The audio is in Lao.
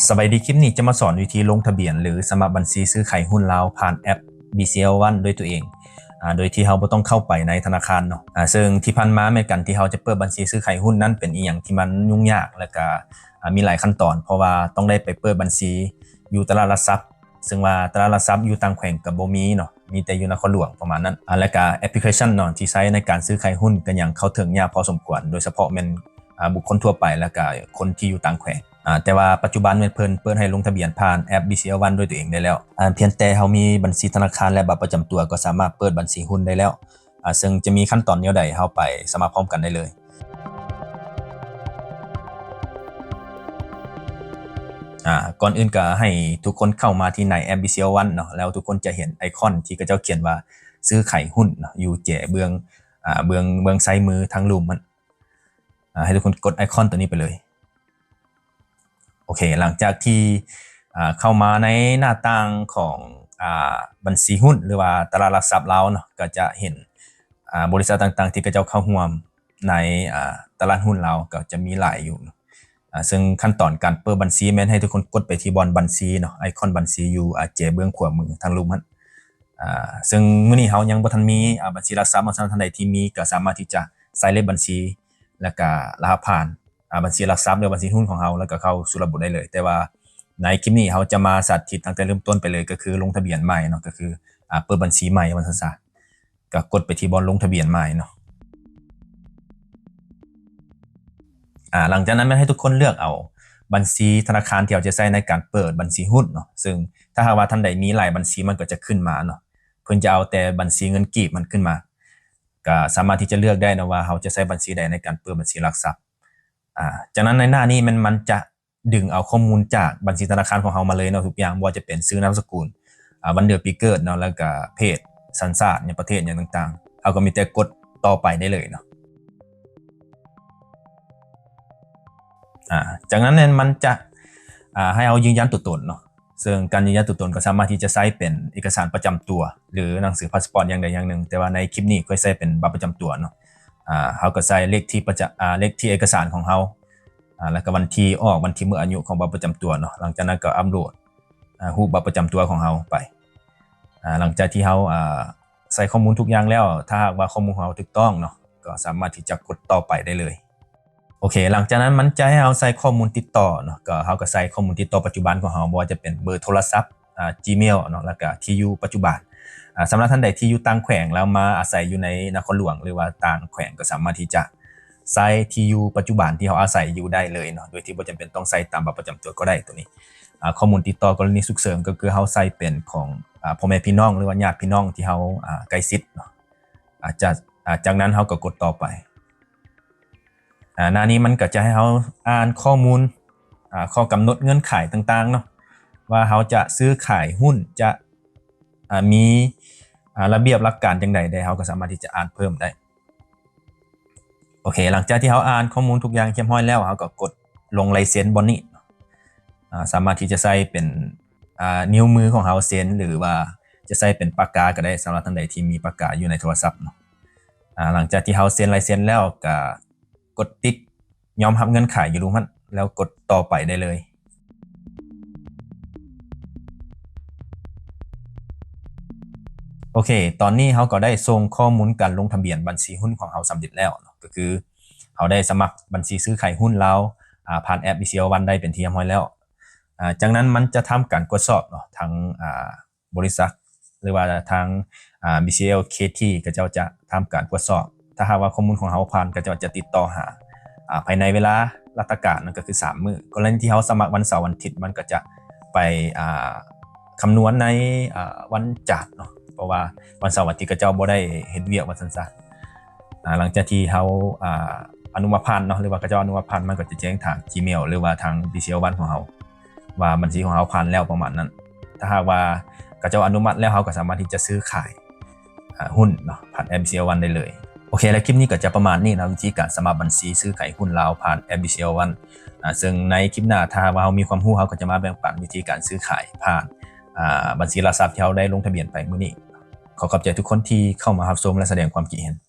ສະບາຍດີ, ຄລິບນີ້ຈະມາສອນວິທີລົງທະບຽນ ຫຼື ສະໝັກບັນຊີຊື້ຂາຍຫຸ້ນລາວ ຜ່ານແອັບ ບີຊີແອລ ວັນ ດ້ວຍຕົວເອງ, ອາ, ໂດຍທີ່ເຮົາບໍ່ຕ້ອງເຂົ້າໄປໃນທະນາຄານເນາະ. ອາ, ເຊິ່ງທີ່ຜ່ານມາແມ່ນການທີ່ເຮົາຈະເປີດບັນຊີຊື້ຂາຍຫຸ້ນນັ້ນເປັນອີ່ຫຍັງທີ່ມັນຫຍຸ້ງຍາກ ແລະກະ, ອາ, ມີຫຼາຍຂັ້ນຕອນ, ເພາະວ່າຕ້ອງໄດ້ໄປເປີດບັນຊີຢູ່ຕະຫຼາດຫຼັກຊັບ, ເຊິ່ງວ່າຕະຫຼາດຫຼັກຊັບຢູ່ຕ່າງແຂວງກໍບໍ່ມີເນາະ, ມີແຕ່ຢູ່ນະຄອນຫຼວງປະມານນັ້ນ. ອາ, ແລະກະແອັບພລິເຄຊັນເນາະ ທີ່ໃຊ້ໃນການຊື້ຂາຍຫຸ້ນກໍຍັງເຂົ້າເຖິງຍາກພໍສົມຄວນ, ໂດຍສະເພາະແມ່ນ ອາ, ບຸກຄົນທົ່ວໄປ ແລະກະຄົນທີ່ຢູ່ຕ່າງແຂວງ. ອາ, ແຕ່ວ່າປັດຈຸບັນແມ່ນເພິ່ນເປີດໃຫ້ລົງທະບຽນຜ່ານແອັບ ບີຊີແອລ ວັນ ດ້ວຍຕົວເອງໄດ້ແລ້ວ. ອາ, ພຽງແຕ່ເຮົາມີບັນຊີທະນາຄານ ແລະ ບັດປະຈຳຕົວ ກໍສາມາດເປີດບັນຊີຫຸ້ນໄດ້ແລ້ວ. ອາ, ເຊິ່ງຈະມີຂັ້ນຕອນແນວໃດ ເຮົາໄປສະໝັກພ້ອມກັນໄດ້ເລີຍ. ອາ, ກ່ອນອື່ນກໍໃຫ້ທຸກຄົນເຂົ້າມາທີ່ໃນແອັບ ບີຊີແອລ ວັນ ເນາະ, ແລ້ວທຸກຄົນຈະເຫັນໄອຄອນທີ່ເຂົາເຈົ້າຂຽນວ່າຊື້ຂາຍຫຸ້ນເນາະ ຢູ່ແຈເບື້ອງ, ອາ, ເບື້ອງ, ເບື້ອງຊ້າຍມືທາງລຸ່ມຫັ້ນ. ອາ, ໃຫ້ທຸກຄົນກົດໄອຄອນຕົວນີ້ໄປເລີຍ. ໂອເຄ, ຫຼັງຈາກທີ່, ອາ, ເຂົ້າມາໃນໜ້າຕ່າງຂອງ, ອາ, ບັນຊີຫຸ້ນ ຫຼືວ່າຕະຫຼາດຫຼັກຊັບລາວເນາະ, ກໍຈະເຫັນ, ອາ, ບໍລິສັດຕ່າງໆທີ່ເຂົາເຈົ້າເຂົ້າຮ່ວມໃນ, ອາ, ຕະຫຼາດຫຸ້ນລາວ ກໍຈະມີຫຼາຍຢູ່. ອາ, ເຊິ່ງຂັ້ນຕອນການເປີດບັນຊີແມ່ນໃຫ້ທຸກຄົນກົດໄປທີ່ບ່ອນບັນຊີເນາະ, ໄອຄອນບັນຊີຢູ່, ອາ, ແຈເບື້ອງຂວາມືທາງລຸ່ມຫັ້ນ. ອາ, ເຊິ່ງມື້ນີ້ເຮົາຍັງບໍ່ທັນມີ, ອາ, ບັນຊີຫຼັກຊັບເນາະ, ສຳລັບທ່ານໃດທີ່ມີກໍສາມາດທີ່ຈະໃສ່ເລກບັນຊີ ແລະກະລະຫັດຜ່ານ, ອາ, ບັນຊີຫຼັກຊັບ ຫຼື ບັນຊີຫຸ້ນຂອງເຮົາ ແລ້ວກໍເຂົ້າສູ່ລະບົບໄດ້ເລີຍ. ແຕ່ວ່າໃນຄລິບນີ້ເຮົາຈະມາສາທິດຕັ້ງແຕ່ເລີ່ມຕົ້ນໄປເລີຍ, ກໍຄືລົງທະບຽນໃໝ່ເນາະ, ກໍຄື, ອາ, ເປີດບັນຊີໃໝ່ວ່າຊັ້ນຊະ. ກໍກົດໄປທີ່ບ່ອນລົງທະບຽນໃໝ່ເນາະ. ອາ, ຫຼັງຈາກນັ້ນແມ່ນໃຫ້ທຸກຄົນເລືອກເອົາບັນຊີທະນາຄານທີ່ເຮົາຈະໃຊ້ໃນການເປີດບັນຊີຫຸ້ນເນາະ, ເຊິ່ງຖ້າຫາກວ່າທ່ານໃດມີຫຼາຍບັນຊີ ມັນກໍຈະຂຶ້ນມາເນາະ, ເພິ່ນຈະເອົາແຕ່ບັນຊີເງິນກີບມັນຂຶ້ນມາ. ກໍສາມາດທີ່ຈະເລືອກໄດ້ເນາະວ່າເຮົາຈະໃຊ້ບັນຊີໃດໃນການເປີດບັນຊີຫຼັກຊັບ. ອາ, ຈາກນັ້ນໃນໜ້ານີ້ແມ່ນມັນຈະ ດຶງເອົາຂໍ້ມູນຈາກບັນຊີທະນາຄານຂອງເຮົາມາເລີຍເນາະ, ທຸກຢ່າງ, ບໍ່ວ່າຈະເປັນຊື່ນາມສະກຸນ, ອາ, ວັນເດືອນປີເກີດເນາະ, ແລ້ວກະເພດ, ສັນຊາດ, ປະເທດຫຍັງຕ່າງໆ, ເຮົາກໍມີແຕ່ກົດຕໍ່ໄປໄດ້ເລີຍເນາະ. ອາ, ຈາກນັ້ນແມ່ນມັນຈະ, ອາ, ໃຫ້ເຮົາຢືນຢັນຕົວຕົນເນາະ, ເຊິ່ງການຢືນຢັນຕົວຕົນກໍສາມາດທີ່ຈະໃຊ້ເປັນເອກະສານປະຈຳຕົວ ຫຼື ໜັງສືພາສປອດຢ່າງໃດຢ່າງໜຶ່ງ, ແຕ່ວ່າໃນຄລິບນີ້ຂ້ອຍໃຊ້ເປັນບັດປະຈຳຕົວເນາະ. ອາ, ເຮົາກໍໃສ່ເລກທີປະຈະ, ອາ, ເລກທີເອກະສານຂອງເຮົາ. ອາ ແລ້ວກໍວັນທີອອກ, ວັນທີໝົດອາຍຸຂອງບັດປະຈຳຕົວເນາະ. ຫຼັງຈາກນັ້ນກໍອັບໂຫຼດ, ອາ, ຮູບບັດປະຈຳຕົວຂອງເຮົາໄປ. ອາ ຫຼັງຈາກທີ່ເຮົາ, ອາ, ໃສ່ຂໍ້ມູນທຸກຢ່າງແລ້ວ, ຖ້າຫາກວ່າຂໍ້ມູນຂອງເຮົາຖືກຕ້ອງເນາະ, ກໍສາມາດທີ່ຈະກົດຕໍ່ໄປໄດ້ເລີຍ. ໂອເຄ, ຫຼັງຈາກນັ້ນມັນຈະໃຫ້ເຮົາໃສ່ຂໍ້ມູນຕິດຕໍ່ເນາະ, ກໍເຮົາກໍໃສ່ຂໍ້ມູນຕິດຕໍ່ປັດຈຸບັນຂອງເຮົາ, ບໍ່ວ່າຈະເປັນເບີໂທລະສັບ, ອາ, Gmail ເນາະ, ແລ້ວກະທີ່ຢູ່ປັດຈຸບັນ. ອາ, ສຳລັບທ່ານໃດທີ່ຢູ່ຕ່າງແຂວງແລ້ວມາອາໄສຢູ່ໃນນະຄອນຫຼວງ ຫຼືວ່າຕ່າງແຂວງ, ກໍສາມາດທີ່ຈະໃສ່ທີ່ຢູ່ປັດຈຸບັນທີ່ເຮົາອາໄສຢູ່ໄດ້ເລີຍເນາະ, ໂດຍທີ່ບໍ່ຈຳເປັນຕ້ອງໃສ່ຕາມບັດປະຈຳຕົວກໍໄດ້. ຕົວນີ້, ອາ, ຂໍ້ມູນຕິດຕໍ່ກໍລະນີສຸກເສີນ ກໍຄືເຮົາໃສ່ເປັນຂອງ, ອາ, ພໍ່ແມ່ພີ່ນ້ອງ ຫຼືວ່າຍາດພີ່ນ້ອງທີ່ເຮົາ, ອາ, ໃກ້ຊິດເນາະ. ອາ, ຈາກ, ອາ, ຈາກນັ້ນເຮົາກໍກົດຕໍ່ໄປ. ອາ, ໜ້ານີ້ມັນກໍຈະໃຫ້ເຮົາອ່ານຂໍ້ມູນ, ອາ, ຂໍ້ກຳນົດເງື່ອນໄຂຕ່າງໆເນາະ, ວ່າເຮົາຈະຊື້ຂາຍຫຸ້ນ, ຈະ, ອາ, ມີ, ອາ, ລະບຽບຫຼັກການຈັ່ງໃດແດ່, ເຮົາກໍສາມາດທີ່ຈະອ່ານເພີ່ມໄດ້. ໂອເຄ, ຫຼັງຈາກທີ່ເຮົາອ່ານຂໍ້ມູນທຸກຢ່າງຮຽບຮ້ອຍແລ້ວ, ເຮົາກໍກົດລົງລາຍເຊັນບ່ອນນີ້. ອາ, ສາມາດທີ່ຈະໃຊ້ເປັນ, ອາ, ນິ້ວມືຂອງເຮົາເຊັນ ຫຼືວ່າຈະໃຊ້ເປັນປາກກາກໍໄດ້, ສຳລັບທ່ານໃດທີ່ມີປາກກາຢູ່ໃນໂທລະສັບເນາະ. ອາ, ຫຼັງຈາກທີ່ເຮົາເຊັນລາຍເຊັນແລ້ວ, ກໍກົດຕິກຍອມຮັບເງື່ອນໄຂຢູ່ລຸ່ມຫັ້ນ ແລ້ວກົດຕໍ່ໄປໄດ້ເລີຍ. ໂອເຄ, ຕອນນີ້ເຮົາກໍໄດ້ສົ່ງຂໍ້ມູນການລົງທະບຽນບັນຊີຫຸ້ນຂອງເຮົາສຳເລັດແລ້ວເນາະ, ກໍຄືເຮົາໄດ້ສະໝັກບັນຊີຊື້ຂາຍຫຸ້ນລາວ, ອາ, ຜ່ານແອັບ ບີຊີແອລ ວັນ ໄດ້ເປັນທີ່ຮຽບຮ້ອຍແລ້ວ. ອາ, ຈາກນັ້ນມັນຈະທຳການກວດສອບເນາະ, ທາງ, ອາ, ບໍລິສັດ ຫຼືວ່າທາງ, ອາ, ບີຊີແອລ ເຄທີ ເຂົາເຈົ້າຈະທຳການກວດສອບ. ຖ້າຫາກວ່າຂໍ້ມູນຂອງເຮົາຜ່ານ, ເຂົາເຈົ້າຈະຕິດຕໍ່ຫາ, ອາ, ພາຍໃນເວລາລັດຖະການ, ນັ້ນກໍຄືສາມມື້. ກໍລະນີທີ່ເຮົາສະໝັກວັນເສົາວັນອາທິດ, ມັນກໍຈະໄປ, ອາ, ຄຳນວນໃນ, ອາ, ວັນຈັນເນາະ, ເພາະວ່າວັນເສົາວັນອາທິດເຂົາເຈົ້າບໍ່ໄດ້ເຮັດວຽກວ່າຊັ້ນຊະ. ອາ, ຫຼັງຈາກທີ່ເຮົາ, ອາ, ອະນຸມັດຜ່ານເນາະ, ຫຼືວ່າເຂົາເຈົ້າອະນຸມັດຜ່ານ, ມັນກໍຈະແຈ້ງທາງ Gmail ຫຼືວ່າທາງ ບີຊີແອລ ວັນ ຂອງເຮົາ ວ່າບັນຊີຂອງເຮົາຜ່ານແລ້ວປະມານນັ້ນ. ຖ້າຫາກວ່າເຂົາເຈົ້າອະນຸມັດແລ້ວ, ເຮົາກໍສາມາດທີ່ຈະຊື້ຂາຍ, ອາ, ຫຸ້ນເນາະ, ຜ່ານແອັບ ບີຊີແອລ ວັນ ໄດ້ເລີຍ. ໂອເຄ, ແລ້ວຄລິບນີ້ກໍຈະປະມານນີ້ເນາະ, ວິທີການສະໝັກບັນຊີຊື້ຂາຍຫຸ້ນລາວຜ່ານແອັບ ບີຊີແອລ ວັນ. ອາ, ເຊິ່ງໃນຄລິບໜ້າ, ຖ້າຫາກວ່າເຮົາມີຄວາມຮູ້, ເຮົາກໍຈະມາແບ່ງປັນວິທີການຊື້ຂາຍຜ່ານ, ອາ, ບັນຊີຫຼັກຊັບທີ່ເຮົາໄດ້ລົງທະບຽນໄປມື້ນີ້. ຂໍຂອບໃຈທຸກຄົນທີ່ເຂົ້າມາຮັບຊົມ ແລະ ສະແດງຄວາມຄິດເຫັນ.